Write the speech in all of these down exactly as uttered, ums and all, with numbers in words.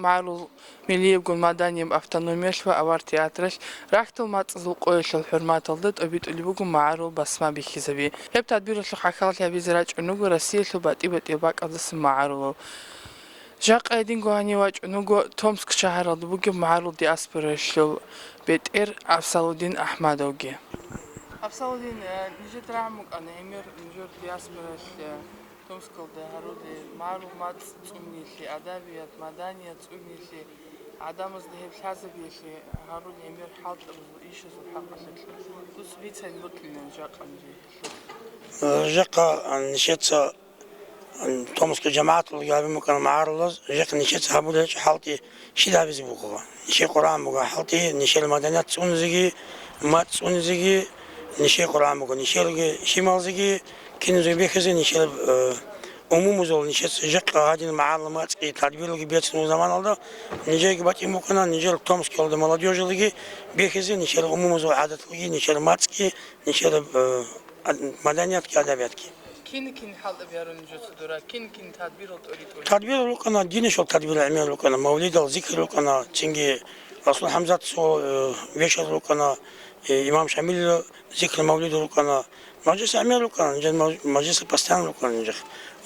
МагӀарул миллиябгун маданияб автономиялъ ва авар театралъ рахьдал мацӀазул къоялъул хӀурматалда тӀобитӀулеб буго магӀарул басма бихьизаби. Гьеб тадбиралъухъ гӀахьаллъи гьабизе рачӀун руго Россиялъул батӀи-батӀиял бакӀалдаса магӀарулал. Жакъа гьединго гьанив вачӀун вуго Томск шагьаралда бугеб магӀарул диаспоралъул бетӀер Абсалудин АхӀмадовги. Абсалудин, э, нижер рагӀун букӀана гӀемер нижер диаспоралъ, э, Томскалда гьарулел магӀарул мацӀ цӀуниялъе, адабият, маданият цӀуниялъе, гӀадамазда гьеб лъазабиялъе гьарулел гӀемер хӀалтӀабазул ишазул хӀакъалъулъ. Дус бицайин бокьилан жакъа нижер. Э, жакъа, э, нижеца Томская жамагӀаталги гьабун букӀана магӀарулаз, жакъа нижеца гьабулел хӀалтӀи щиб гьабизе буго? Нижер Къуръан буго хӀалтӀи, нижер маданият цӀунизеги, мацӀ цӀунизеги, нижер Къуръан буго, нижерги щиб гьабизеги, киназеги бихьизе, нижер, э, умумузул нижеца жакъа гьадин магӀарул мацӀги тадбиралги бецун буго заманалда, нижерги батӀин букӀана, нижер Томскиялда молодёжалги бихьизе, нижер умумузул гӀадаталги, нижер мацӀги, нижер, э, ад-, маданиятги, адабиятги. Кин-кин хӀалтӀаби гьарун жо цо дура? Кин-кин тадбирал тӀоритӀула? Тадбирал рукӀана, динишал тадбирал гӀемер рукӀана, мавлидал зикр рукӀана, цинги Расул ХӀамзатасул, э, вешал рукӀана, э, имам Шамилил зикр мавлидал рукӀана. Мажлис гӀемер рукӀана, нижер маж-, мажлис постоянно рукӀана нижер.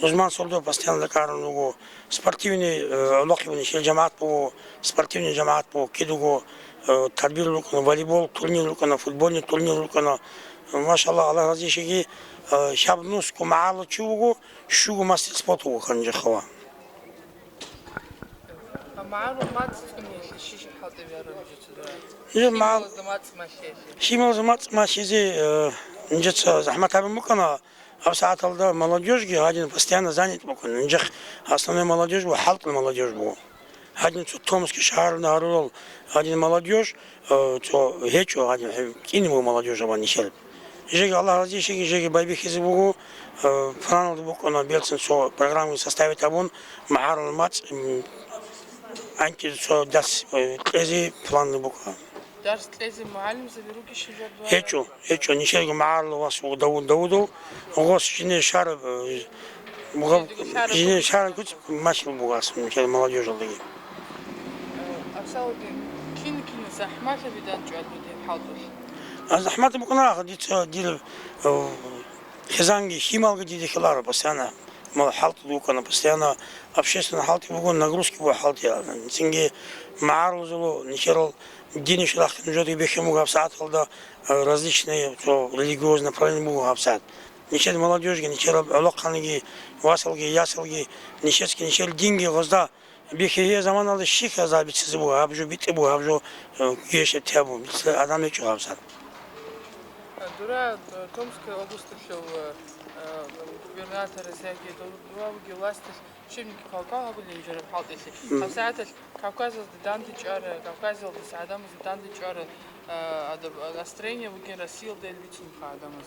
Рузман сордо постоянно ракӀарун руго. Спортивный, э, гӀолохъе нижер жамагӀат буго, спортивный жамагӀат буго, кид буго, э, тадбир рукӀана, волейбол турнир рукӀана, футбольный турнир рукӀана. Машаллагь, Аллагь разишиги, э, щаб нусго магӀарул чи вуго, щуго мастер спорт вуго ханжахъава. А магӀарул мацӀ цӀуниялъе щиб хӀалтӀи гьарун жо цо дура? Жо магӀар-, Щиб мацӀ малъиялъе? Щиб мацӀ малъизе, э, нижеца захӀмат гьабун букӀана, гьаб сагӀаталда молодёжьги гьадин постоянно занят букӀана. Нижер основной молодёжь буго, хӀалтӀул молодёжь буго. Гьадин цо Томский шагьаралда гьарурал гьадин молодёжь, э, цо гьечӀо гьадин, гьеб кӀине буго молодёжь абан нижер. Жеги Аллагь разишиги, жеги байбихьизе буго, э, планалда букӀана берцин цо программа составить гьабун, магӀарул мацӀ, м, анкьизе цо дарс, э, кьезе планлъи букӀана. Дарс кьезе мугӀалимзаби ругищ жо дура? ГьечӀо, гьечӀо, нижерго магӀарул вас вуго Давуд Давудов, гъос жине шараб, э, Мугъаб-, Жиндиги шараб жиндир буго. Шараб гуц машгьул буго аслу, нижер молодёжалдаги. Э, Абсалудин, кин-кин захӀмалъаби данчӀвал бугеб хӀалтӀулъ? А захӀмат букӀана, дица дир, э, хизанги, щибалги диде хиларо постоянно. Мал хӀалтӀи букӀана, постоянно общественный хӀалтӀи буго, нагрузки буго хӀалтӀи. Цинги магӀарулазул нижерал динищ рахъин нужеде бихьун буго гьаб сагӀаталда, э, различные, цо религиозное направление буго гьаб сагӀат. Нижер молодёжьги, нижер гӀолохъанги, васалги, ясалги, нижецги, нижер динги гъозда бихьизе заманалда щихьа забицазе буго, гьаб жо битӀи буго, гьаб жо, э, гьешаб тя буго, бицла адам гьечӀо гьаб сагӀат. Дура, э, Томская областалъул, э, губернаторас яги дура вугев власталъ щибниги квалквал гьабулин жураб хӀалтӀилъи. М. ГьабсагӀаталъ Кавказалда дандечӀвара, Кавказалдаса гӀадамазда дандечӀвара, а, адаб-, а, настроение бугин Россиялда ил бицунха гӀадамаз.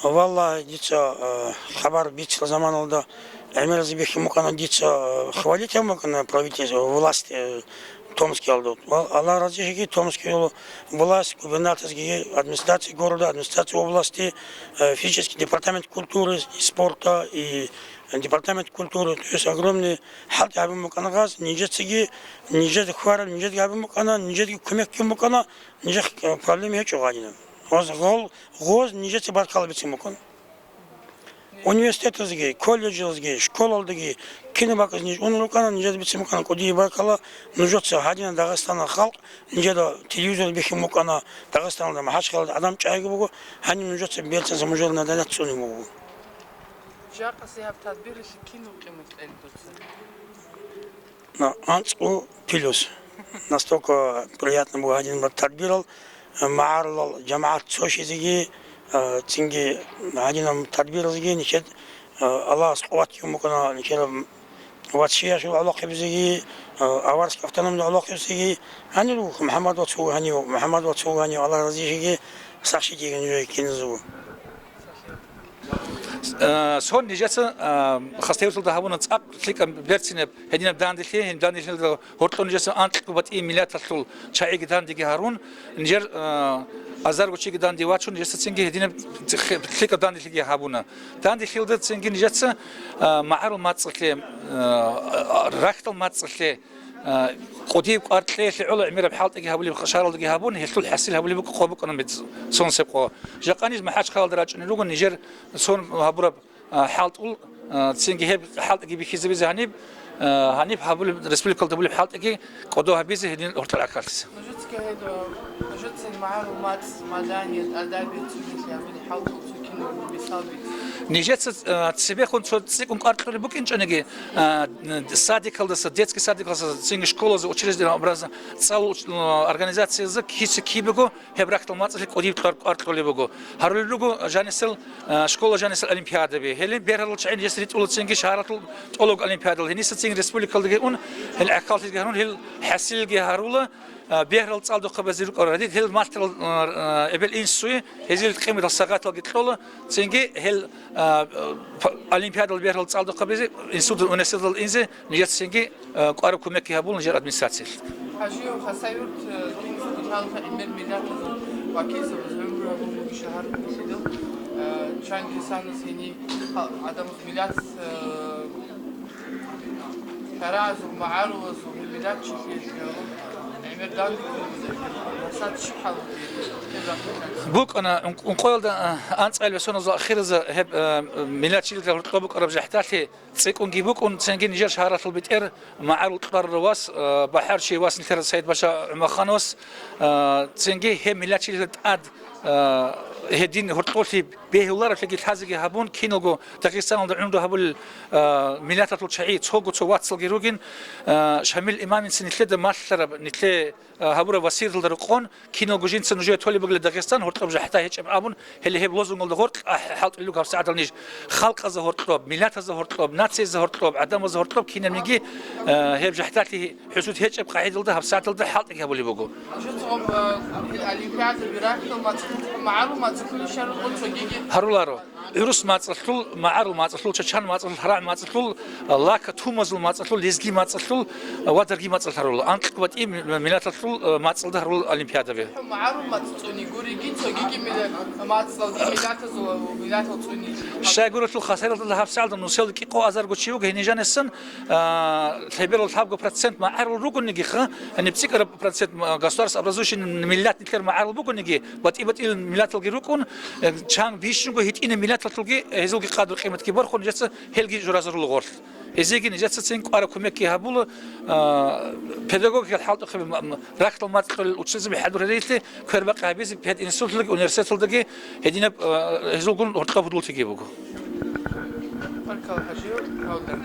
Валлагь, дица, а, хабар бицал заманалда гӀемеразе бихьун букӀана, дица, а, хвалить гьабун букӀана правительство, власть, э, Томскиялда. Ва Аллагь разишиги, Томскиял власть, губернаторские администрации города, администрации области, э, физический департамент культуры и спорта и департамент культуры, то есть огромный хӀалтӀи гьабун букӀана гъаз, нижецаги, нижеда хвараб, нижедаги гьабун букӀана, нижедаги кумекги букӀана, нижехъ, э, проблема гьечӀо гъадина. Гъоз, гъол, гъоз нижеца баркала бицин букӀана. Университетазги, колледжазги, школалдаги, кинабакӀаз ниж ун рукӀана, нижеда бицин букӀана кӀудияб баркала, нужеца гьадина Дагъистанал халкъ, нижеда телевизор бихьун букӀана, Дагъистаналда, МахӀачхъалада адам чӀайги буго, гьаниб нужеца берцинса мужер наданат цӀунеб буго. Жакъасе гьаб тадбиралъе кинаб къимат кьела дуца? На, анцӀго плюс. Настолько приятно буго гьадин тадбирал, э, магӀарулал жамагӀат цошизеги, э, цинги гьадинаб тадбиралзеги нижед, э, Аллагьас къуват гьабун букӀана, нижер вацшияшул гӀолохъабизеги, э, аварский автономный гӀолохъабизеги, гьанир вуго МухӀаммад вацал гьанив, МухӀаммад вацал гьанив, Аллагь разишиги, сахлъи диги нужее киназего. Э, сон нижеца, э, Хасавюрталда гьабуна цӀакъ лъикӀаб берцинаб гьединаб данделъи, гьединаб данделъиялда гьоркьоб нижеца анкьго батӀи миллаталъул чагӀиги дандеги гьарун, нижер, э, азарго чиги данде вачун, нижеца цинги гьединаб лъикӀаб данделъиги гьабуна. Данделъиялда цинги нижеца, э, магӀарул мацӀалъе, э, рахьдал мацӀалъе, А, кӀудияб кӀвар кьеялъе гӀоло гӀемераб хӀалтӀиги гьабулеб, шагьаралдаги гьабун, гьелъул хӀасил гьабулеб буго къо букӀана мед-, цон цеб къо. Жакъа ниж МахӀачхъалалда рачӀунел руго нижер цон гьабураб, а, хӀалтӀул, а, цинги гьеб хӀалтӀиги бихьизабизе гьаниб, а, гьаниб гьабулеб, республикалда гьабулеб хӀалтӀиги кӀодо гьабизе гьедин гьоркьор гӀахьаллъизе. Нужецаги гьедо, нужецаги магӀарул мацӀ, маданият, адабият цогидал гьабулеб хӀалтӀул цо кинабго мисал бицин. Нижеца, а, цебехун цо цӀикӀкӀун кӀвар кьолеб букӀинчӀониги, а, садикалдаса, детский садикалдаса, цинги школазе, учреждение образования, цӀалул уч-, а, организациялъе киса кибего гьеб рахьдал мацӀалъе кӀудияб кӀвар, кӀвар кьолеб буго. Гьарулел руго жанисел, а, школа жанисел олимпиадаби. Гьеле бергьарал чагӀи нижеца ритӀула цинги шагьаралъул тӀолабго олимпиадал. Гьениса цин республикалдаги ун, гьел гӀахьаллъиги гьарун, гьел хӀасилги гьарула, а, бергьарал цӀалдохъабазе рукӀарал радид, гьел малтарал, а, а, эбел-инсуе, гьезил къиматал сагаталги кьола, цинги гьел, а, а, п-, олимпиадал бергьарал цӀалдохъабазе, институт, университетал инзе, нижеца цинги, а, кӀвараб кумекги гьабула нижер администрациялъ. Хажиев Хасавюрт, э, кинза дуталха гӀемер миллатазул вакилзабаз гӀумру гьабун буго шагьар Кумекидал, э, чан кисанас гьениб гьал-, гӀадамаз миллат, э, Каразул, магӀарулазул, гьеб миллатчилъиялъе гӀемер данде кколеб, гьасад щиб хӀал бугеб, гьеб рахъалъ? БукӀана ункъ-, ункъоялда, а, анцӀила ва соналъул ахиразда гьеб, а, миллатчилъиялъе гьоркьоб букӀараб жахӀдалъи цӀикӀкӀунги букӀун, цинги нижер шагьаралъул бетӀер магӀарул кьварарав вас, а, БахӀарчияв вас, нилъер СагӀид-паша ГӀумахановас, а, цинги гьеб миллатчилъиялъе тӀад, а, гьедин гьоркьолъи бегьулареблъиги лъазеги гьабун, киналго Дагъистаналда гӀумру гьабулел, а, миллаталъул чагӀи, цого цо вацалги ругин, а, Шамил имамица нилъеда малъараб, нилъее, а, гьабураб васияталда рекъон, киналго жинца нужее толеб бугила Дагъистан, гьоркьоб жахӀда гьечӀеб абун, гьеле гьеб лозунгалда гьоркь, а, хӀалтӀулел руго гьабсагӀатал ниж. Халкъазда гьоркьоб, миллатазда гьоркьоб, нациязда гьоркьоб, гӀадамазда гьоркьоб кинабниги, а, гьеб жахӀдалъи хӀусут гьечӀеб къагӀидалда гьабсагӀаталда хӀалтӀиги гьабулеб буго. Жо цо, э, гьел олимпиадаби рахьдал мацӀ-, магӀарул мацӀалъул щай рукӀун цогиги? Гьаруларо. ГӀурус мацӀалъул, магӀарул мацӀалъул, чачан мацӀалъул, гьарагӀ мацӀалъул, лака тумазул мацӀалъул, лезги мацӀалъул ва дарги мацӀалъ гьарула. Анкь батӀи миллаталъул мацӀалда гьарула олимпиадаби. МагӀарул мацӀ цӀуни гуриги, цогиги милла-, мацӀалги миллатазул, миллатал цӀуни. Щайгурелъул хасаралда гьабсагӀатда нусел кӀикъоазарго чи вуго гьенижанисан, а, лъеберал лъабго процент магӀарул ругониги, ха, гьаниб цӀикӀкӀараб процент ма-, государство образующий миллат нилъер магӀарул бугониги, батӀи-батӀиял миллаталги рукӀун, э, чан бищунго гьитӀинаб миллаталъулги гьезулги къадру-къиматги борхун, нижеца гьелги журазарула гъорлъ. Гьезиеги нижеца цин кӀвараб кумекги гьабула, а, педагогикал хӀалтӀухъаби ма-, ма-, рахьдал мацӀ кьолел учительзаби хӀадур гьарилъе квербакъи гьабизе пединституталдаги университеталдаги гьединаб, а, гьезулгун гьоркьоб гьудуллъиги буго. Баркала, Хажи, гьалда.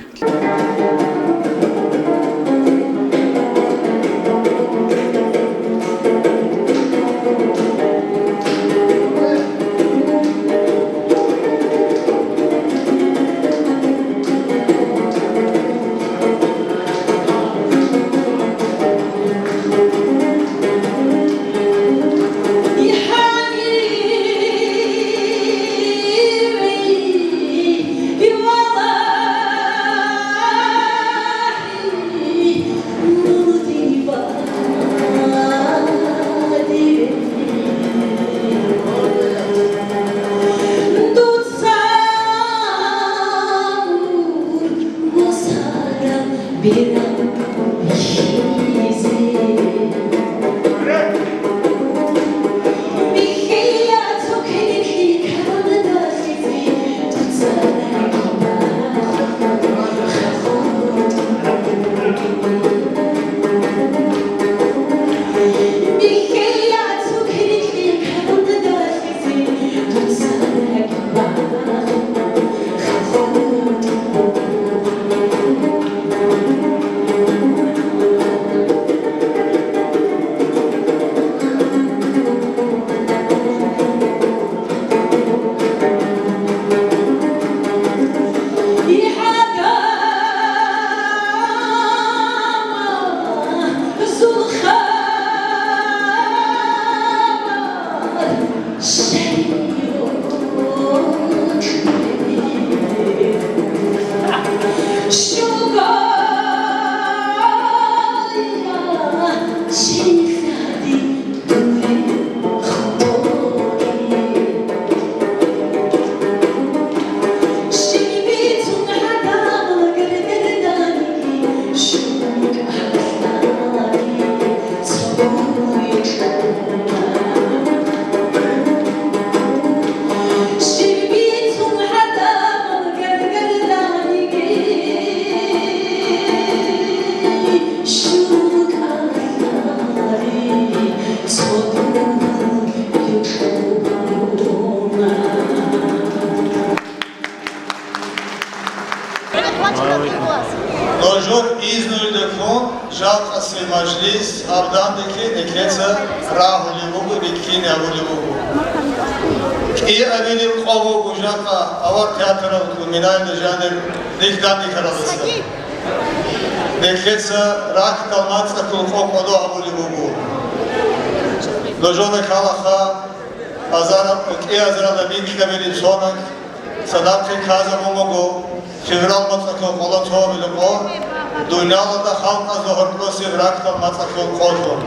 Нужер изнуялдехун жакъасеб мажлис гьаб дандеги нилъеца рагьулеб буго, рикӀкӀине гьабулеб буго. КӀиабилеб къо буго жакъа авар театралъул минаялда жанир рихьдандекаралдаса. Нилъеца рахьдал мацӀалъул къо кӀодо гьабулеб буго. Нужеда ккалаха азараб, кӀиазаралда бикьабилеб сонаг цадахъе кказабун буго. Феврал мацӀалъул къоло цоабилеб къо, дуниялалда халкъазда гьоркьосеб рахьдал мацӀалъул къолъун.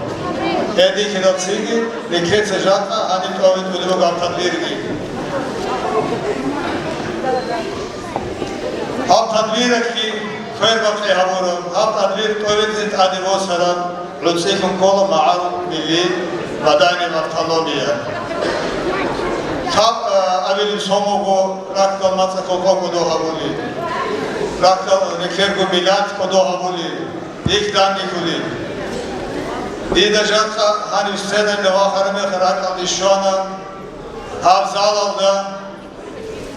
Гьединлъидал цинги нилъеца жакъа гьаниб тӀовитӀулеб буго гьаб тадбирги. Гьаб тадбиралъе квербакъи гьабураб, гьаб тадбир тӀовитӀизе тӀаде босараб гӀуцӀилъун ккола магӀарул милли маданияб автономия. Лъаб, а, абилеб сон буго рахьдал мацӀалъул къо кӀодо гьабулеб, рахьдал нилъерго миллат кӀодо гьабулеб, рихьдандехулеб. Дида жакъа гьаниб сценаялда вахараб мехалъ ракӀалде щвана гьаб залалда.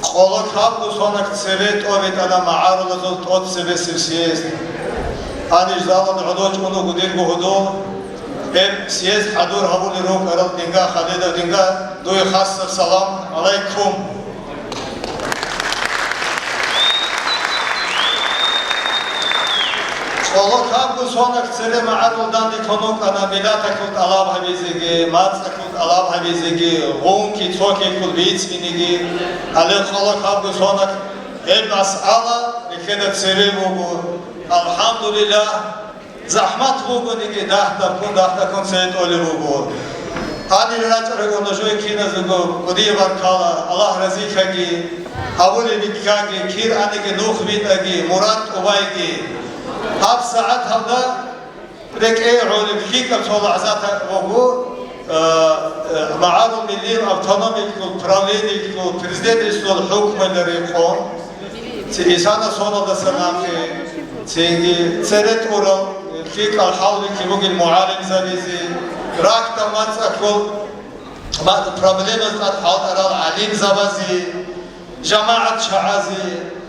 Къоло лъабго сонаг цебе тӀобитӀана магӀарулазул тӀоцебесеб съезд. Гьаниб залалда гӀодов чӀун вуго дирго гьудул. Гьеб съезд хӀадур гьабулел рукӀарал динга Халидов, динга дуе хасаб салам гӀалайкум. Къоло лъабго сонаг цебе магӀарул данде тун вукӀана миллаталъул тӀалаб гьабизеги, мацӀалъул тӀалаб гьабизеги, гъунки цокиккун бицинеги, гьале къоло лъабго сонаг гьеб масъала нилъеда цебе буго. АлхӀамдулиллагь, захӀмат бугониги, дагь-дагьккун, дагь-дагьккун цебе тӀолеб буго. Гьанир рачӀарагун нужее киназего кӀудияб баркала, Аллагь разилъаги, гьабулеб бихьаги, кир аниги нух битӀаги, мурад тӀубайги. Гьаб сагӀат гьалда РекӀее гӀолеб лъикӀаб цо лагӀзат буго, э, э, магӀарул миллил автономиялъул правлениялъул президенталъул хӀукмуялда рекъон, ци-, исана соналдаса нахъе, цинги цере тӀурал лъикӀал хӀалбихьи бугел мугӀалимзабазе, рахьдал мацӀалъул ма-, проблемаз тӀад хӀалтӀарал гӀалимзабазе, жамагӀат чагӀазе,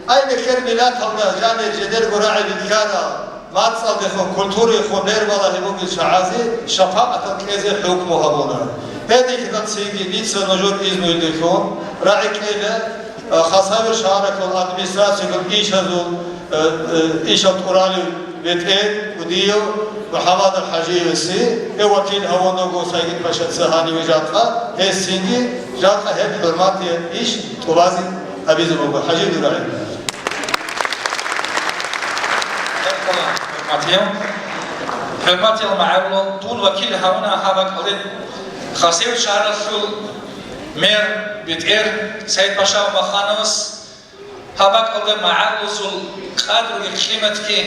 ай, нилъер миллаталда жанир жидерго рагӀи бихьарал, мацӀалдехун, культураялдехун лер балагьи бугел чагӀазе шапагӀатал кьезе хӀукму гьабуна. Гьединлъидал цинги дица нужер изнуялдехун рагӀи кьела, а, Хасавюрт шагьаралъул администрациялъул ишазул, э, э, ишал тӀуралев бетӀер, кӀудияв МухӀаммад ХӀажиевасе, гьев вакил гьавунаго Сайгид-Пашаца гьаниве жакъа, гьесинги жакъа гьеб хӀурматияб иш тӀубазе гьабизе буго. ХӀажи, дур рагӀи. ХӀурматияв, хӀурматиял магӀарулал, дун вакил гьавуна гьаб бакӀалде Хасавюрт шагьаралъул мэр, бетӀер Сайид-Паша ГӀумахановас. Гьаб бакӀалда магӀарулазул къадруги къиматги,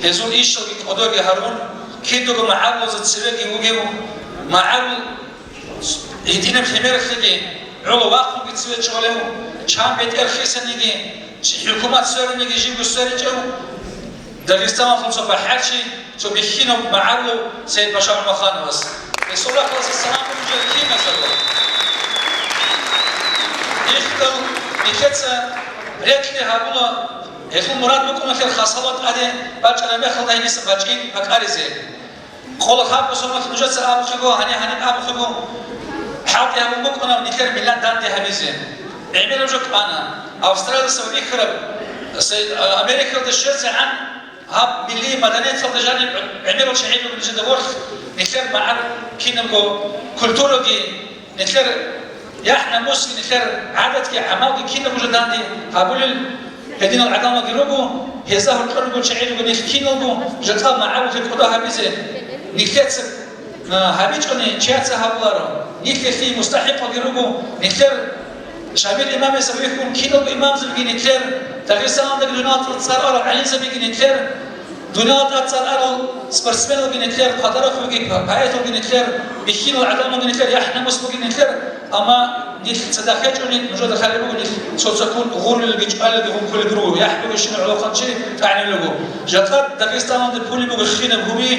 гьезул ишалги кӀодоги гьарун, кидаго магӀарулазда цевеги вугев, магӀарул гьитӀинаб лъимералъеги гӀоло вахъунги цеве чӀолев, чан бетӀер хисаниги, чи хӀукумат свераниги живго сверичӀев, Дагъистаналъул цо бахӀарчи, цо бихьинав магӀарулав Сайид-Паша ГӀумахановас. Гьесул рахъалъе салам бугеб жо киназдаго. Ихтал нилъеца рекье гьабула, гьелъул мурад букӀуна хер хасалат тӀаде бачӀараб мехалда гьениса бачӀин бакӀаризе. Къола хаб бусурманлъи нужеца абухъего, гьаниб-гьаниб абухъего, хӀалтӀи гьабун букӀунаб нилъер миллат данде гьабизе. ГӀемераб жо кӀвана. Австралияса ва бихьараб, Америкалда щвезегӀан гьаб милли маданияталда жаниб гӀемерал чагӀи руго нижеда гъорлъ, нилъер магӀарул кинабго культураги, нилъер яхӀ-намусги, нилъер гӀадатги, гӀамалги кинабго жо данде гьабулел гьединал гӀадамалги руго, гьезда гьоркьор ругел чагӀи руго нилъ киналго, жакъа магӀаруллъи кӀодо гьабизе, нилъеца, а, гьабичӀони чияца гьабуларо, нилъ гьелъие мустахӀикъалги руго, нилъер Шамил имамиса вихьун киналго имамзабиги нилъер, Дагъистаналдаги дуниялалда цӀар арал гӀалимзабиги нилъер, дуниялалда цӀар арал спортсменалги нилъер, хъвадарахъулги, по-, поэталги нилъер, бихьинал гӀадамалги нилъер, яхӀ-намус бугин нилъер, амма нилъ цадахъ гьечӀони, нужеда лъалеб буго, нилъ цо-цоккун гъурилги чӀвалилги гъункулеб руго, яхӀ бугебщинаб гӀолохъанчи тӀагӀинаб руго. Жакъа Дагъистаналда пулеб буго хинаб гьури,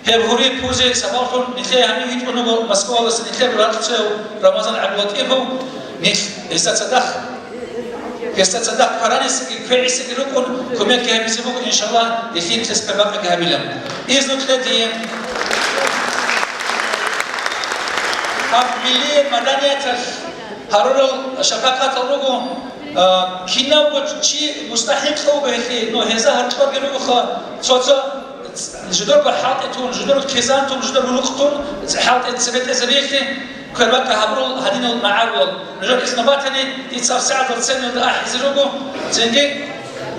гьеб гьури пузе сабаблъун нилъее гьанив витӀун вуго Москвалдаса нилъер ракьцӀел Рамазан ГӀабдулатӀипов, нилъ гьесда цадахъ Гьесда цадахъ кваранисеги квегӀисеги рукӀун, кумекги гьабизе буго, иншаллагь, гьелъие нилъеца квербакъиги гьабила. Изну кье дие. Гьаб милли маданияталъ гьарурал шапакъатал руго, а, кинавго чи мустахӀикъав вуго гьелъие, ну, гьезда гьоркьорги ругоха, цо-цо жидерго хӀалтӀи тун, жидерго кизан тун, жидерго рукъ тун, хӀалтӀи цебетӀезабиялъе квербакъи гьабурал гьадинал магӀарулал. Нужер изну батани, дица гьабсагӀатал цернилда ахӀизе руго, цинги,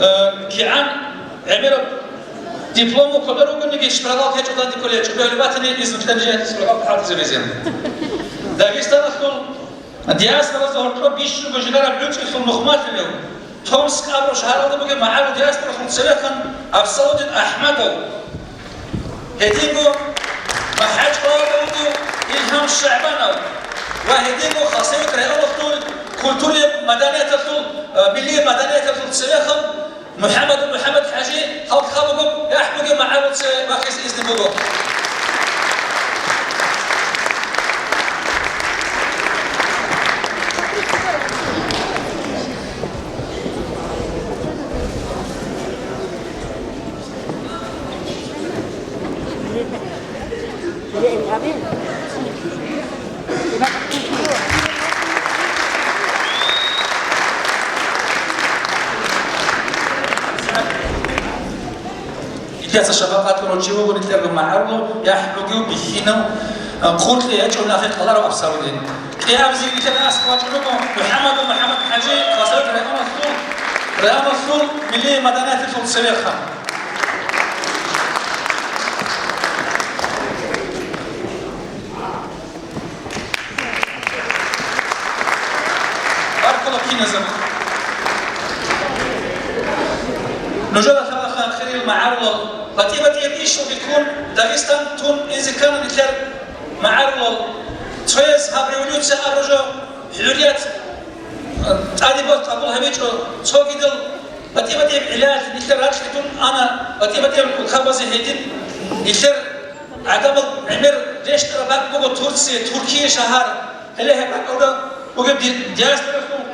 э, кигӀан гӀемераб диплом кодор ругониги, шпаргалъ гьечӀо, данде кколей гьечӀо, бегьулеб батани, изну кье дие шпаргалъ хӀалтӀизабизе. Дагъистаналъул диаспоразда гьоркьоб бищунго жигараб гӀучӀулъул нухмалъулев, Томск абураб шагьаралда бугеб магӀарул диаспоралъул цевехъан Абсалудин АхӀмадов, гьединго МахӀачкъалаялда буго Илгьам ШагӀбанов ва гьединго Хасавюрт районалъул культураялъул, маданияталъул, э, милли маданияталъул цевехъан МухӀаммадов МухӀаммад-ХӀажи, гьалха буго, яхӀ бугеб магӀарул цеве бахъизе изну буго. Нилъеца шапакъат гьабурав чи вуго, нилъерго магӀарулав, яхӀ бугев, бихьинав, а, къулъи гьечӀев нахъе кколарав Абсалудин. Кье абизе нилъер аскӀов вачӀун вуго МухӀаммадов МухӀаммад-ХӀажи, Хасавюрт районалъул, районалъул милли маданияталъул цевехъан. Баркала киназаб. Нужеда лъалаха, хириял магӀарулал, батӀи-батӀияб ишал бихьун, Дагъистан тун инзе ккана нилъер магӀарулал. Цояс гьаб революция абураб жо, хӀурият, э, тӀаде босун къабул гьабичӀо, цогидал батӀи-батӀияб гӀиллаялъ нилъер ракьги тун ана, батӀи-батӀияб улкабазе гьедин нилъер гӀадамал гӀемер рещтӀараб бакӀ буго Турция, Туркия шагьар. Гьеле гьеб бакӀалда бугеб ди-, диаспоралъул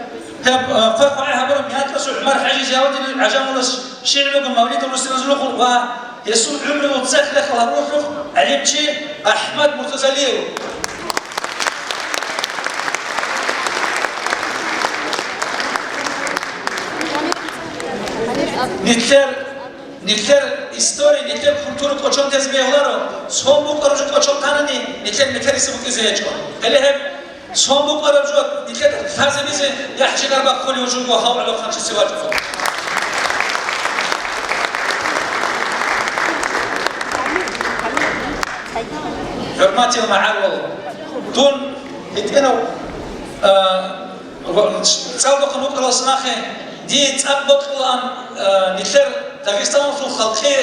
гьеб, э, хъвай-хъвай гьабураб МятӀасул ГӀумар-ХӀажи Зиявудинил гӀажамулас шигӀр буго Мавлидул Русилазулухъ ва гьесул гӀумру цӀехлъи хьалабуралъухъ гӀалимчи АхӀмад Муртазалиев. Нилъер, нилъер история, нилъер культура кӀочон тезе бегьуларо, цо букӀараб жо кӀочон танани, нилъер метерисеб букӀизе гьечӀо. Гьеле гьеб Цо букӀараб жо нилъеда лъазабизе яхӀ-жигар бахъулев жуго гьав гӀолохъанчиси вачӀун. ХӀурматиял магӀарулал, дун гьитӀинав, а, ва цӀалдохъан вукӀаралдаса нахъе дие цӀакъ бокьулаан, а, нилъер Дагъистаналъул халкъи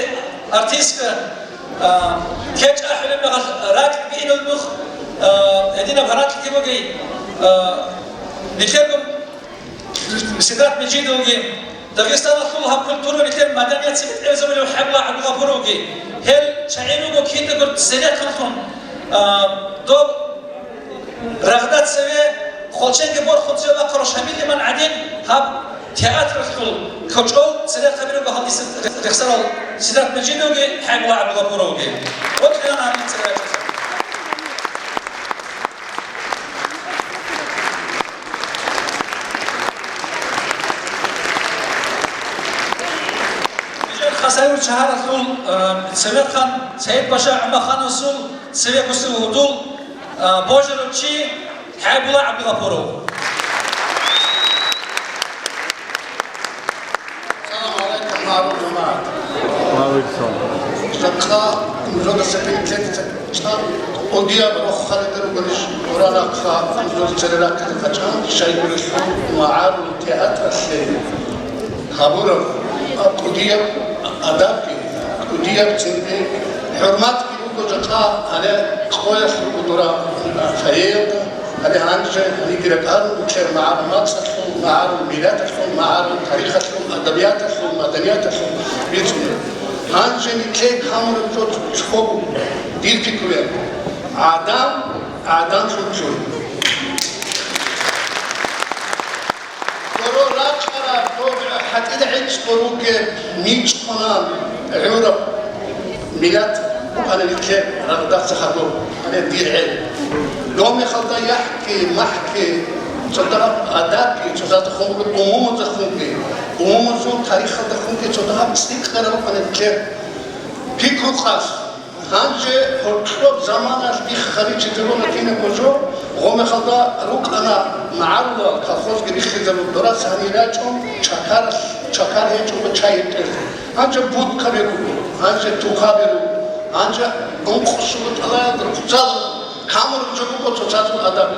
артистка, а, кечӀ ахӀулеб мехалъ ракӀ биинал нух, а, гьединаб гьаракьги бугей, а, нилъерго Сидрат Межидовги, Дагъистаналъул гьаб культура, нилъер маданият цебетӀезабулев ХӀебла ГӀабдулгъапуровги, гьел чагӀи руго киндаго церехъанлъун, а, доб Рагъда цеве, хвалченги борхун цеве бахъарав Шамил иман гӀадин, гьаб театралъул кочӀол церехъаби руго гьалдаса рехсарал Сидрат Межидовги ХӀебла ГӀабдулгъапуровги. Вокьилан гьаниб церехъабизе. Нижер Хасавюрт шагьаралъул, э, цевехъан СагӀид-паша ГӀумахановасул цеве гусев гьудул, э, божарав чи ХӀебла ГӀабдулгъапуров. Салам гӀалайкум, магӀарул жамагӀат. Ва гӀалайкум салам. Жакъа нужеда сепилитлъеца чӀан, кӀудияб рохалида ругелищ, Къуран ахъа, нужер цере рахъине качӀан, шайгурелъул магӀарул театралъе гьабураб кӀудияб адабги, кӀудияб цинги, хӀурматги буго жакъа гьале къоялъ руго дора фойеялда. Гьале гьанже гьанибги ракӀарун буго магӀарул мацӀалъул, магӀарул миллаталъул, магӀарул тарихалъул, адабияталъул, маданияталъул бицунеб. Гьанже нилъее камураб жо цо буго, дир пикруян. ГӀадан, гӀаданлъун чур. Доро рачӀарал ГьатӀида гӀицӀго ругеб мичӀ ккуна гӀураб миллат букӀана нилъер рагъдаса хадуб, гьале дир гӀел. Доб мехалда яхӀги, махӀги, цо дагьаб адабги, цо дагьаб умумузахъунги, умумузул тарихалдахъунги цо дагьаб цӀикӀкӀараб букӀана нилъер пикру-къасд. Гьанже гьоркьоб заманалъ биххаричи дигуна кинабго жо, гъомехалда рукӀана магӀарулал, колхозги риххизабун, дорас гьанир рачӀун чакаралъ, чакар гьечӀого чай гьетӀезе. Гьанже будкаби руго, гьанже тухаби руго, гьанже ункъусуго тӀалаялда рухъзал камураб жо буго цоцазул адаб.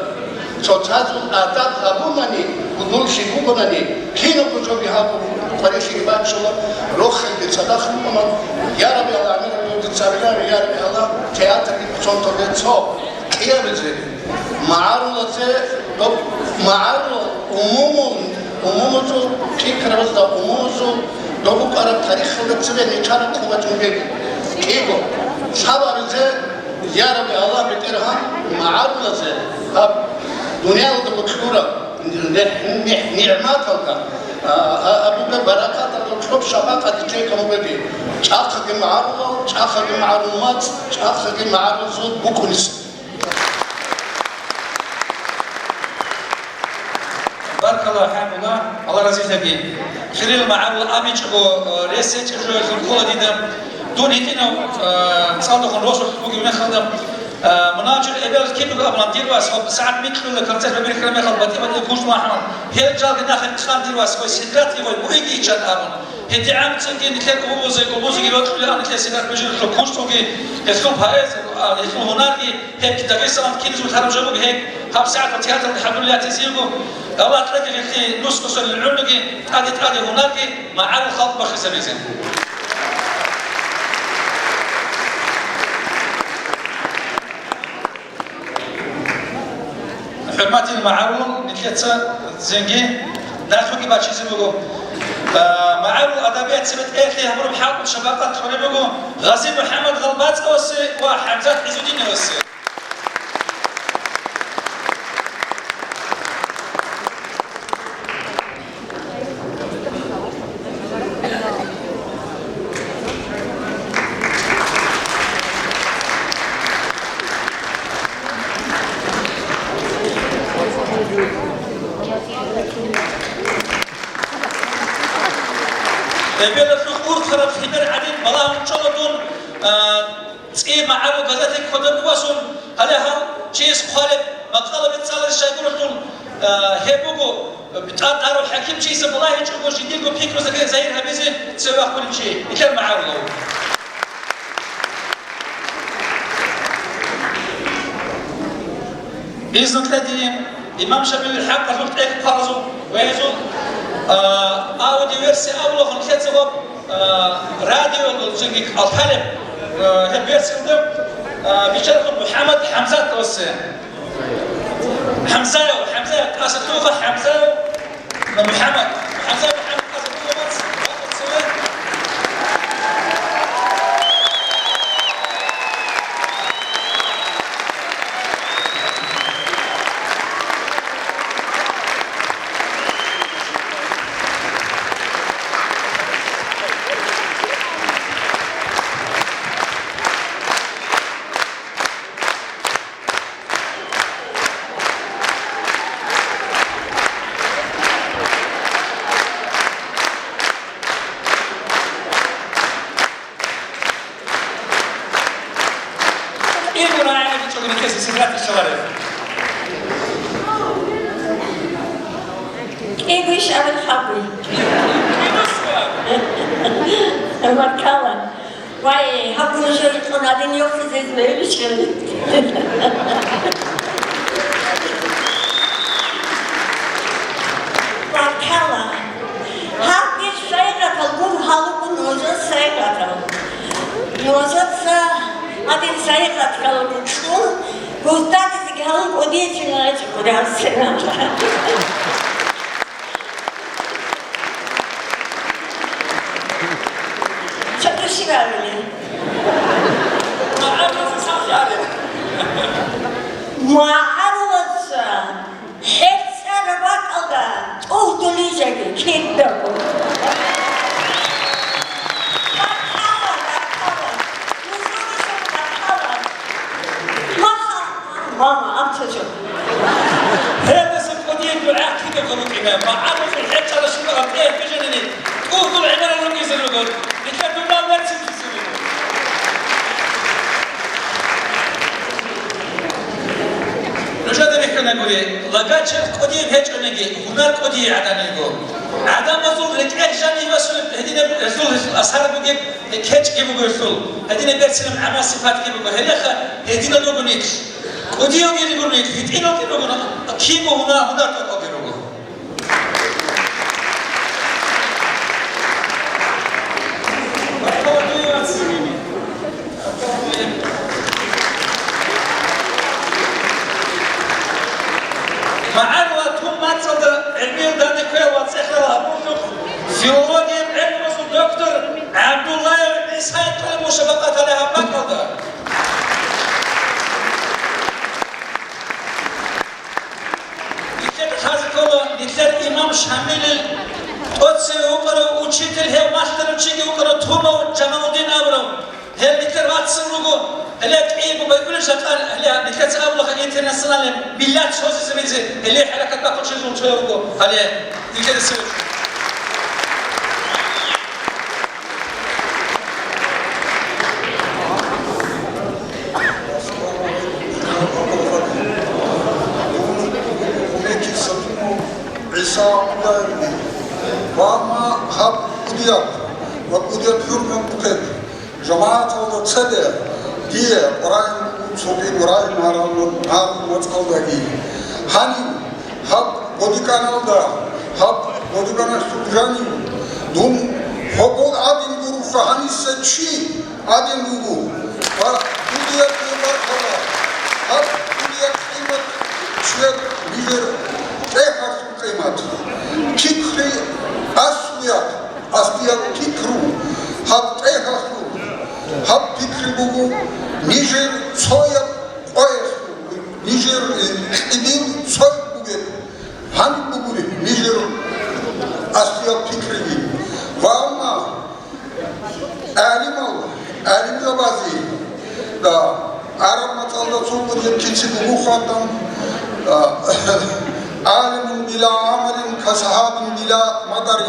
Цоцазул адаб гьабунани, гьудуллъи бугонани, кинабго жоги гьабун, къварилъиги бачула, рохелги цадахъ букӀуна, я Рабби Аллагь, амираб додица абилари, я Рабби Аллагь, театрги куцонтоде цо кӀиабизе, магӀарулазе, доб-, магӀарул умумул, умумузул пикрабазда, умумузул доб букӀараб тарихалда цебе нечараб къуват бугеги. КӀиго, лъабабизе, я Рабби Аллагь, БетӀергьан, магӀарулазе, гьаб дуниялалда бокьураб нигь-, нигь-, нигӀматалда, а, а, абуга баракаталда кьоб шапакъат гьечӀеб камубеги, чӀахъаги магӀарулал, чӀахъаги магӀарул мацӀ, чӀахъаги магӀарулзул букӀунис. Баркалла, хӀамдулла, Аллагь разилъаги. Хирил магӀарул абичӀого, э, рес гьечӀеб жоялъул ккола дида. Дун гьитӀинав, э, цӀалдохун росулъ бугеб мехалда, э, мунафикъ эбел кидаго абуна, дир вас, гьаб сагӀат микьула концерт бабирхьараб мехалда батӀи-батӀи куш махӀмал. Гьел жалги нахъе кьан, дир вас, гьой сидрат гьой буиги ичӀан абун. ГьедигӀан цинги нилъер улузе, улузеги рокьулеан нилъер сидрат бижарулъул куш буги, гьелъул поэзи, а, гьелъул гьунарги, гьеб Дагъистаналда киназул лъараб жо буго гьеб, гьаб сагӀатал театралда хӀадурлъи ятизе йиго, Аллагь кьеги гьелъие нусго сорил гӀумруги, тӀаде-тӀаде гьунарги магӀарул халкъ бахъизабизе. ХӀурматил магӀарул, нилъеца цинги дарсги бачизе буго. А, магӀарул адабият цебетӀеялъе гьабураб хӀакъалъулъ шапакъат кьолеб буго Гъази МухӀаммад ГъалбацӀовасе ва ХӀамзат ГӀиззутдиновасе. Эбелалъул урхъараб химер гӀадин балагьун чӀола дун, а, ЦӀи магӀарул газеталъе кодоб бугосун, гьале гьав чияс хъвалеб макъалаби цӀаларищ щайгурелъул, а, гьеб буго, тӀа-, тӀадарав хӀакимчиясда балагьичӀого жиндирго пикрузда загьир гьабизе цеве вахъулев чи, нилъер магӀарулав. Изну кьеги, имам Шамилил хӀакъалъулъ тӀехь хъваразул ва гьезул, а, аудиоверсия абулаго нилъеца гъоб, а, радиоялда цинги кӀалтӀалеб, а, гьеб версиялда, а, биччараб МухӀаммад ХӀамзатовасе. ХӀамзаев, ХӀамзаев, тӀаса лъугьа ХӀамзаев. МухӀаммад, ХӀамзат МухӀаммад, ХӀамзат МухӀаммад. Игуна гӀенеккичӀого нилъеца сидрат ишаларев. КӀигуш абун хӀакъи. Баркалла. Вай, гьаб нужер кьун гьадин йохизез мегьилищали. Баркалла. Гьаб иш сайгъатал гур гьалугун нужер сайгъатал. Нужеца гьадин сайгъатал кьун, гуртадизеги гьалун кӀудияцин гьечӀо гураб сенал. Чакъи щиб абилеб? МагӀарулаца хӀерцӀараб бакӀалда тӀугьдулищали кидаго. Нилъер дунал берцин цицин. Нужеда бихьана гури, лагачел кӀудияб гьечӀониги, гьунар кӀудияй гӀадан йиго. ГӀадамазул рекӀел жаниб асулеб гьединаб гьезул асар бугеб, кечӀги буго гьесул, гьединаб берцинаб гӀамал-сипатги буго. Гьелеха гьединал руго нилъ. КӀудиялги руго нилъ, гьитӀиналги руго, кибго гьуна-, гьунар тӀокӀалги руго. МагӀарул ва тун мацӀалда гӀелмиял данде кквеял ва цӀехарал гьабуралъухъ филологияб гӀелмуялъул доктор ГӀабдуллаев ГӀиса кьолеб муша бакъатала гьаб бакӀалда. Нилъер лъазе ккола, нилъер имам Шамилил тӀоцеве вукӀарав учитель, гьев махтарав чиги вукӀарав Тумав Жамалудин абурав. Гьев нилъер вацал руго, гьеле кӀиего байбулеб жакъа, гьеле нилъеца абула интернациональный миллат созизабизе, гьеле хӀаракат бахъун чӀезул цояв вуго, гьале нилъеда севе. ГӀиса абулеб, ва амма гьаб кӀудияб ва кӀудияб хӀурмат букӀин жамагӀаталда цеде дие Къуръан цогидаб рагӀи марал-, марал мацӀалдаги. Гьаниб гьаб бодиканалда, гьаб бодиканалъул жанив дун гьобол гӀадин гуроха, гьаниса чи гӀадин вуго. Ва дуе баркала, гьаб дуе къимат чуяр нижер тӀехьалъул къимат. Пикри аслуяб, аслияб пикру гьаб тӀехьалъул, гьаб пикри буго нижер цояб къоялъул, нижер, э, кьибил цояб бугеб. Гьаниб бугури нижер аслияб пикриги. Ва амма гӀалимал, гӀалимзабазе, да, гӀараб мацӀалда цо кӀудияб кици буго хъван, да, «عالم بلا عمل كسحاب بلا مطر»,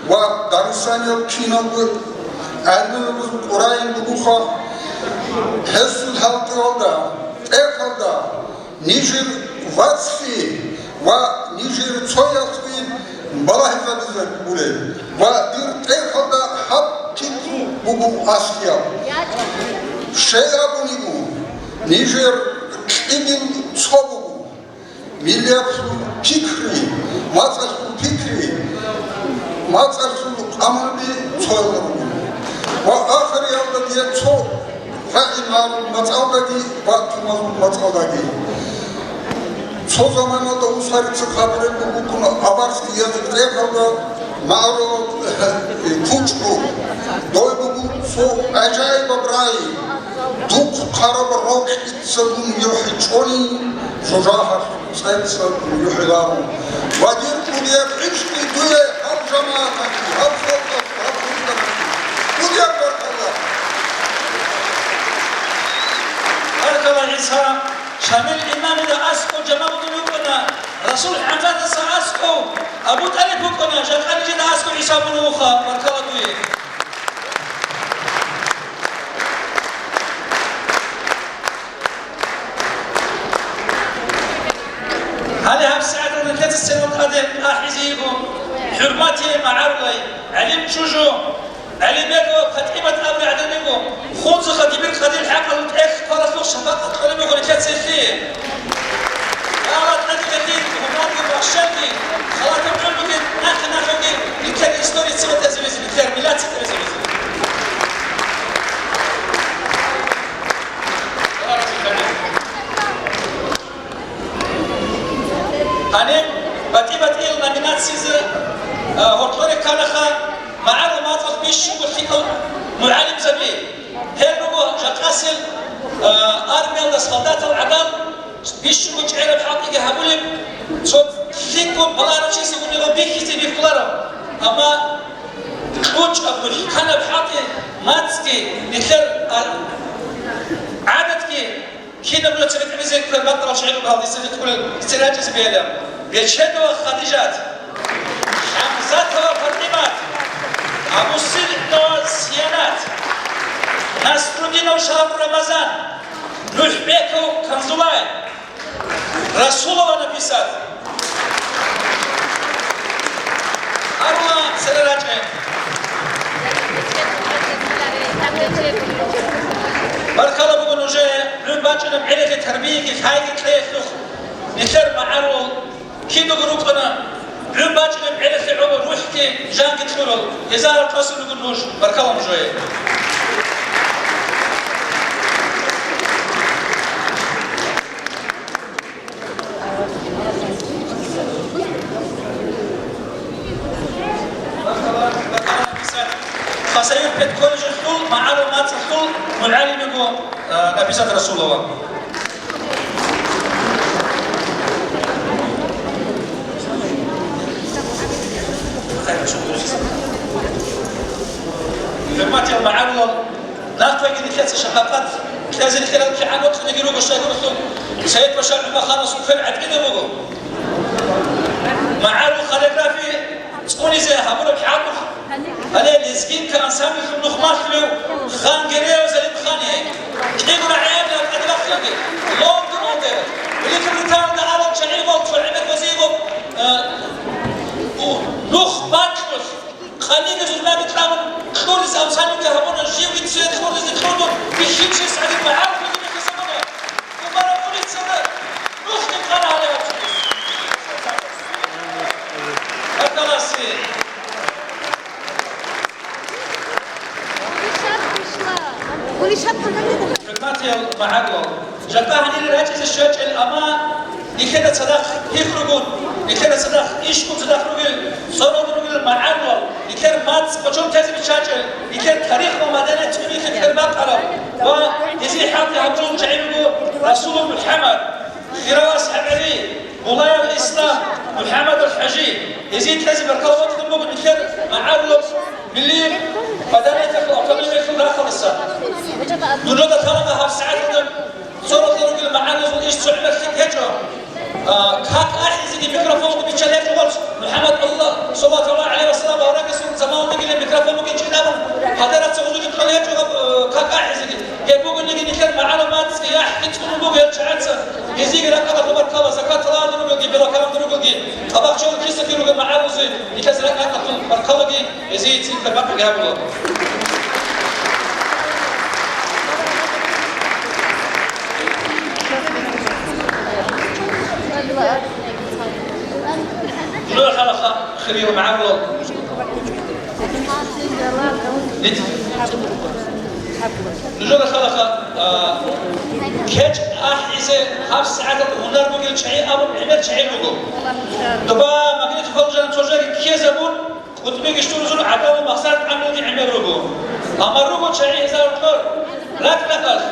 ва Дагъистанияб киналго гӀалимзабазул Къуръан бугоха, гьесул хӀалтӀиялда, тӀехьалда, нижер вацлъи ва нижер цоясги балагьизабизе гуреб ва дир тӀехьалда гьаб пикру буго аслияб. Щай абуниго, нижер кьибил цо буго. Миллияб пикри, мацӀалъул пикри, мацӀалъул къамаби цоял руго. Ва ахириялда дие цо рагӀи марун мацӀалдаги ва тумазул мацӀалдаги. Цо заманалда усарица хъабуреб бугун аварский язык тӀехьалда магӀарулал кучӀ буго. Дой буго цо гӀажаибаб рагӀи. Духъ хъараб рокьица дун юхӀичӀони, жужахӀалъ цӀеца дун юхӀиларо. Ва дир кӀудияб гӀишкъи дуе гьаб жамагӀаталъе, гьаб халкъалъе, гьаб рукъалъе. КӀудияб баркалла! Баркалла, ГӀиса! Шамил имамида аскӀов Жамалудин вукӀана, Расул ХӀамзатаса аскӀов Абу ТӀалиб вукӀана, жакъа нижеда аскӀов ГӀиса мун вуха, баркалла дуе. Гьале гьабсагӀаталда нилъеца сценал тӀаде ахӀизе йиго хӀурматияй магӀарулай, гӀалим чӀужу, ГӀалибегова ПатӀимат абулеб гӀадамиго, хунзахъа дибир къадир хӀакъалъулъ тӀехь кваралъухъ шапакъат кьолеб буго нилъеца гьелъие. Аллагь тӀадегӀанги гьумерги бахшанги, халатаб гӀумруги, нахъе-нахъеги нилъер история цебетӀезабизе, нилъер миллат цебетӀезабизе. Гьаниб батӀи-батӀиял номинациялъе, а, гьоркьоре кканаха магӀарул мацӀалъ бищунго лъикӀал мугӀалимзаби. Гьел руго жакъасел, а, армиялда солдатал гӀадал бищунго чӀегӀераб хӀалтӀиги гьабулеб, цо лъикӀго балагьарав чиясе гьуниб бихьизе бихьулареб. Амма кьучӀаб, мухӀканаб хӀалтӀи, мацӀги, нилъер, а, гӀадатги, Кинаб була цебетӀебизе кквер батӀарал шагьидал гьалдиса рикӀкӀунел сценарийчӀизе бегьилан: Бечедова Хадижат, ХӀамзатова ПатӀимат, Абусил-, Насрудинов Шагьру Рамазан, НухӀбеков Канзулай, Расулова Написат. Гьарула цере рачӀе. Баркала буго нужее, гӀун бачӀунеб гӀелалъе тарбияги лъайги кьеялъухъ. Нилъер магӀарул кидаго рукӀана, гӀун бачӀунеб гӀелалъе гӀоло рухӀги жанги кьурал, гьезда гьаракь кьасун руго нуж, баркала нужее. Баркала, баркала, Написат. Хасавюрт педколледжалъул магӀарул мацӀалъул мугӀалим йиго, а, Написат Расулова. ХӀурматиял магӀарулал, нахъеги нилъеца шапакъат кьезе нилъерал кигӀан бокьулебги руго, щайгурелъул Сайид-паша ГӀумаханасул квер гӀатӀида буго. МагӀарул хореографи цӀунизе гьабураб хӀадур, гьале лезгинка ансамбльлъун нухмалъулев Хангереев Залимхане, кӀиго рагӀи абилан тӀаде бахъиялде, Лондоналде, Великобританиялда абал чагӀи гъолчо гӀемер вазиго, э, у, нух бакьулъ, къаниги зурнаги кьабун, кьурдис ансамбльги гьабуна, живги цвет кьурдизе кьурдун, бихьинчияс гӀадин магӀарулги бихьиса буна. Умара улицада нухги кьана гьале гьаб чияс. Баркаласи. ХӀурматиял магӀарулал, жакъа гьанир рачӀизе щвечӀел, амма нилъеда цадахъ пихругун, нилъеда цадахъ ишгун цадахъ ругел, цӀоролда ругел магӀарулал, нилъер мацӀ кӀочон тезе биччачӀел, нилъер тарих ва маданият цӀунилъе нилъер бакъараб ва гьезие хӀалхьи гьабурал чагӀи руго Расулов МухӀаммад, Хиралас ХӀабиби, Булаев Ислам, МухӀаммадов ХӀажи, гьезие кьезе баркала бокьун буго нилъер магӀарулаб милли маданияталъул автономиялъул рахъалдаса. Нужеда лъалаха гьаб сагӀаталда цо рокъор ругел магӀарулазул иш цо гӀемер лъикӀ гьечӀо. А, как ахӀизеги микрофонги биччал гьечӀо гъоркь. МухӀаммад, Аллагь, саллаллагьу гӀалайгьи ва саллам, аварагасул заманалдагилан микрофон бугин чӀинабун, гьадараб ца гъузулъе кьол гьечӀо гьаб, э, как ахӀизеги. Гьеб бугониги нилъер магӀарул мацӀги яхӀги цӀунун буго гьел чагӀаца. Гьезиеги ракӀалда хабар ккола, закат лъаларел ругелги, белокалалда ругелги, тӀабахчалъул кисалъе ругел магӀарулазе нилъеца ракӀалда хабар кколаги, гьезиецин хабар гьабула. Жо халаха хириял магӀарулал. Нужеда халаха, а, кечӀ ахӀизе гьаб сагӀаталда гьунар бугел чагӀи абун гӀемер чагӀи руго. Доба магнитофон жан цо жаги ккезабун, кӀутӀбиги щурзул гӀадамал махсар тӀамилги гӀемер руго. Амма руго чагӀи гьезда гьоркьор, ракӀ-ракӀалъ,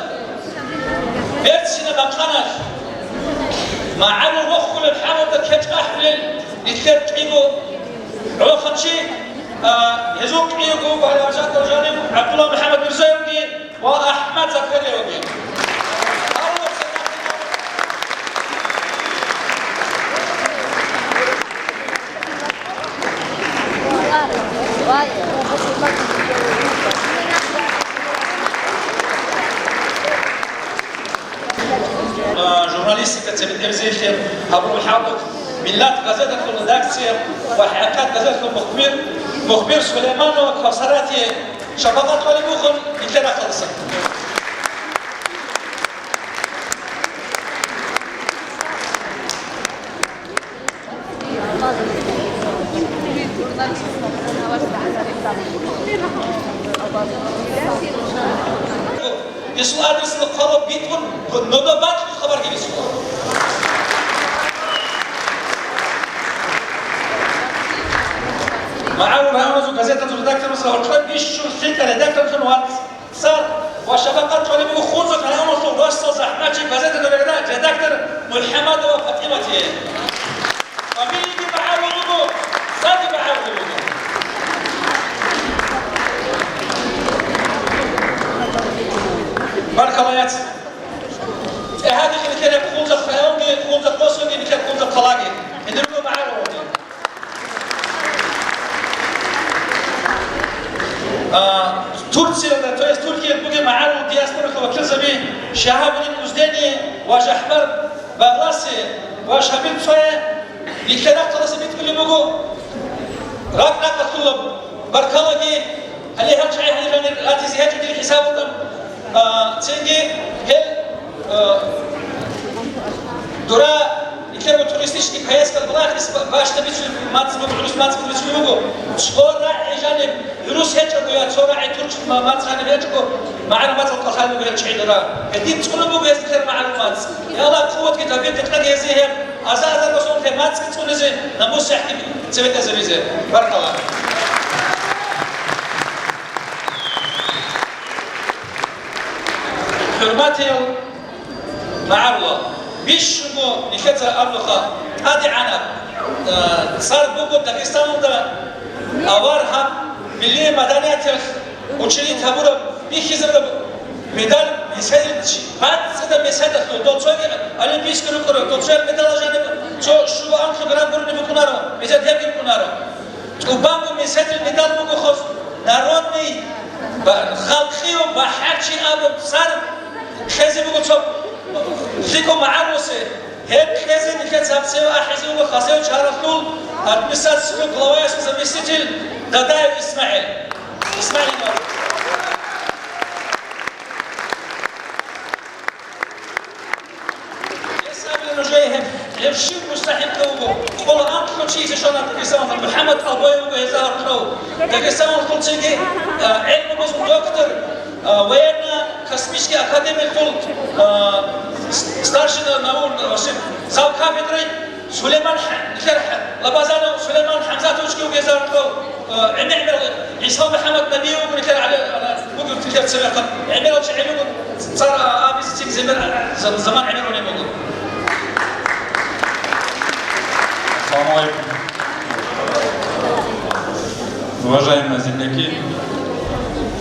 берцинаб бакъаналъ, магӀарул рохулеб хӀалалда кечӀ ахӀулел нилъер кӀиго гӀолохъанчи, а, гьезул кӀиго гьалимжатал жанив ГӀабдулла МухӀаммад Мирзаевги ва АхӀмад Закариевги. А, журналистика цебетӀебизелъе гьабураб хӀалбихъ, Миллат газеталъул редакция ва ХӀакъикъат газеталъул мухбир, мухбир Сулейманова Кавсаратие шапакъат кьолеб бугони нилъер рахъалдаса. Гьесул адресалда хъвалеб битӀун, нода бакьун хабар гьабисула. МагӀарул рагӀуназул газетазул редакторасда гьоркьоб бищун лъикӀа редакторлъун вацӀцӀад ва шапакъат кьолеб буго Хунзахъ районалъул росдал захӀмачи газеталда редактор МухӀаммадова ПатӀиматие. Фамилияги магӀарул буго, цӀаги магӀарул буго. Баркала, яц. ТӀагьадихъ нилъер Хунзахъ районги, Хунзахъ росулги, нилъер Хунзахъ хъалаги. Гьединго магӀарулги. А, Турциялда, то есть Туркиялда бугеб магӀарул диаспоралъул вакилзаби Шагьабудин Уздени ва ЖахӀбар Багъласи ва Шамил Цоя нилъер рахъалдаса битӀулеб буго. Ракь-ракьалъулаб баркалаги, гьале гьел чагӀи гьаниб ратизе гьечӀо дир хӀисабалда. А, цинги гьел, а, дура Нилъер туристический поездкал балагьес ба-, бащдаб бицунеб мацӀ буго, гӀурус мацӀ бицунеб буго. Цо рагӀи жаниб гӀурус гьечӀого я цо рагӀи турчун ма-, мацӀ жаниб гьечӀого, магӀарул мацӀал къалъалеб буго гьел чӀедура. Гьедин цӀунеб буго гьез нилъер магӀарул мацӀ. Я Аллагь, къуватги тавфикъги кьеги гьезие гьеб аза-азарго сон нилъер мацӀги цӀунизе, намус-сахӀги цебетӀезабизе. Баркала. ХӀурматиял магӀарулал, бищунго нилъеца абулаха, тӀадегӀанаб, э, цӀар буго Дагъистаналда аварагаб милли маданияталъ учредить гьабураб, бихьизабураб медаль, мисалил, чи-, бацӀцӀадаб меседалъул, дол цоги олимпийский рукӀарал, дол цоял медалал жаниб цо щуго-анлъго грамм гурони букӀунаро, мисал гьебги букӀунаро. ТӀубанго меседил медаль буго хос, народный ба-, халкъияв БахӀарчи абун цӀар кьезе буго цо лъикӀав магӀаруласе. Гьеб кьезе нилъеца гьаб цеве ахӀизе вуго Хасавюрт шагьаралъул администрациялъул главаясул заместитель Дадаев ИсмагӀил. ИсмагӀил. Гьес абилеб нужее гьеб, гьеб щиб мустахӀикъав вуго, къоло анкьго чиясе щвана Дагъистаналда, МухӀаммад Албоев вуго гьезда гьоркьов. Дагъистаналъул цинги, а, гӀелму базул доктор, а, военно-космический академиялъул, а, с-, старший на-, наук, а, вообще, зав кафедры Сулейман Х-, нилъер Х-, Лабазанов Сулейман ХӀамзатовичги вуго гьезда гьоркьов. Э, гӀемер-гӀемер ГӀиса МухӀаммад Набиев вуго нилъер гӀале-, ана, вуго нилъер цевехъан. ГӀемерал чи гӀелуго цар, а, абизе цин земер, а, зам-, заман гӀемер унеб буго. Ассаламу алейкум. Уважаемые земляки,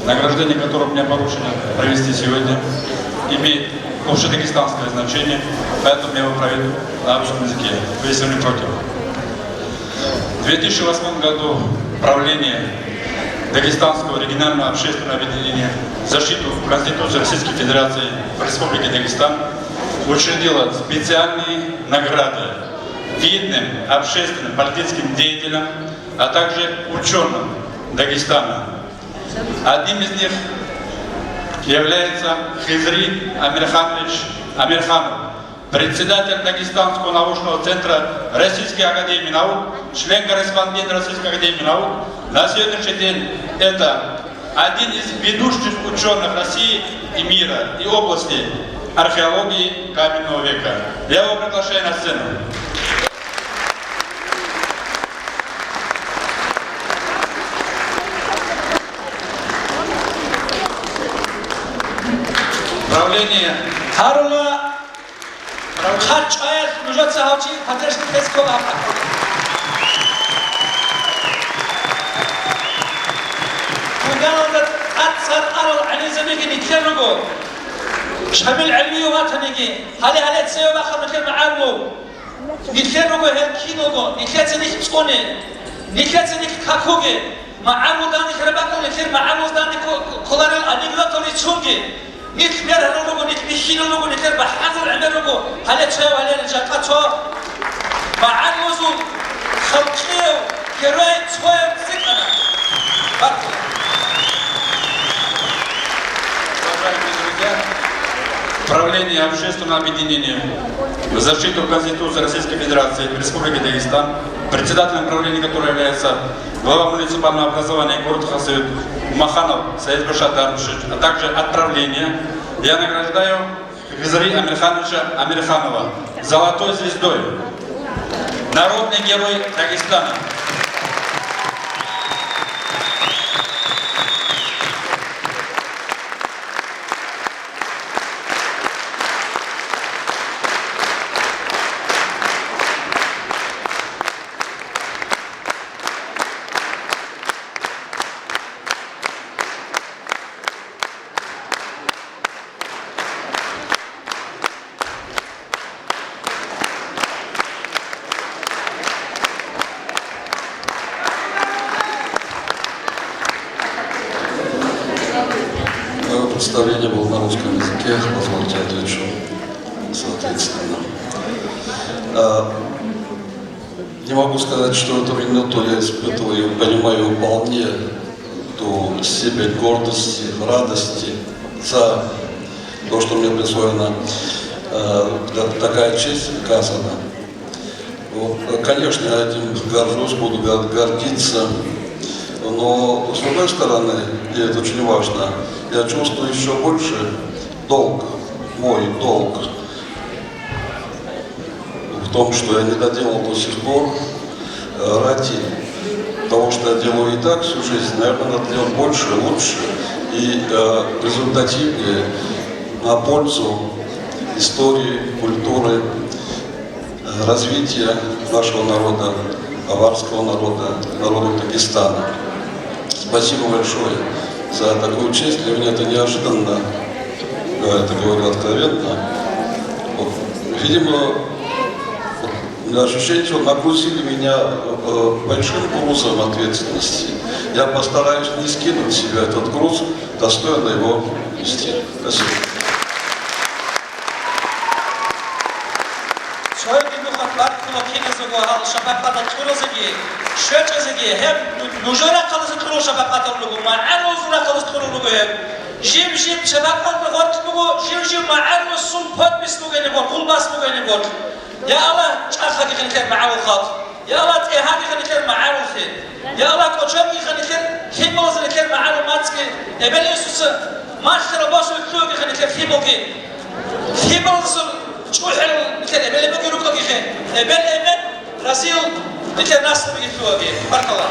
награждение, которое мне поручено провести сегодня, имеет общедагестанское значение, поэтому я его проведу на русском языке, если вы не против. В две тысячи восьмом году правление Дагестанского регионального общественного объединения «В защиту Конституции Российской Федерации в Республике Дагестан» учредило специальные награды видным общественным политическим деятелям, а также учёным Дагестана. Одним из них является Хизри Амирханович Амирханов, председатель Дагестанского научного центра Российской академии наук, член-корреспондент Российской академии наук. На сегодняшний день это один из ведущих учёных России и мира и области археологии каменного века. Я его приглашаю на сцену. Правление. Гьарула хъачӀаялъ нужеца гьав чи поддержка кьезе ккола гьаб. Куданалда тӀад цӀар арал гӀалимзабиги нилъер руго. Шамил ГӀелмиев ватаниги, гьале-гьале цеве бахъа нилъер магӀарулав. Нилъер руго гьел киналго, нилъеца нилъ цӀуне, нилъеца нилъ какуге, магӀарулда нилъ рабакъун, нилъер магӀарулда нилъ ку-, кколарел анекдотал рицунге. Нилъ бергьарал руго, нилъ бихьинал руго, нилъер бахӀарзар гӀемер руго. Гьале цояв гьале жакъа цо магӀарулазул халкъияв герой цояв цӀикӀкӀана. Баркала. Уважаемые друзья, правление общественного объединения «В защиту Конституции Российской Федерации в Республике Дагестан», председателем правления которого является глава муниципального образования города Хасавюрт Умаханов Саид Башат Дарбишевич, а также от правления я награждаю Хизри Амирхановича Амирханова золотой звездой, народный герой Дагестана. Представление было на русском языке, позвольте отвечу соответственно. А, Не могу сказать, что эту минуту я испытываю, понимаю вполне ту степень гордости, радости за то, что мне присвоена э, та- такая честь оказана. Вот, э, конечно, я этим горжусь, буду гор- гордиться. Но, с другой стороны, и это очень важно, я чувствую еще больше долг, мой долг в том, что я не доделал до сих пор, э, ради того, что я делаю и так всю жизнь, наверное, надо делать больше, лучше и э, результативнее на пользу истории, культуры, э, развития нашего народа, аварского народа, народа Дагестана. Спасибо большое за такую честь. Для меня это неожиданно, я это говорю откровенно. Вот. Видимо, вот, у меня ощущение, что нагрузили меня э, большим грузом ответственности. Я постараюсь не скинуть с себя этот груз, достойно его нести. Спасибо. Цоги нухалъ баркула киназего гьал шапакъатал кьуразеги, щвечӀезеги, гьеб нужер рахъалдаса кьурал шапакъатал руго, магӀарулазул рахъалдаса кьурал руго гьеб. Жив-жив шапакъаталда гъоркь буго, жив-жив магӀаруласул подпись бугенеб гъоркь, гъулбас бугенеб гъоркь. Я Аллагь, чӀахъаги хинхъе магӀарул халкъ. Я Аллагь, тӀегьаги хинхъе магӀаруллъи. Я Аллагь, кӀочонги хинхъе лъималазул рекер магӀарул мацӀги, эбел-инсуца малъараб босун лъугьаги хинхъе лъималги. Лъималазул чӀухӀарал рекер эбел-эбелги рукӀаги хин. Эбел-эмен разил рекер наслабиги лъугьаги. Баркалла.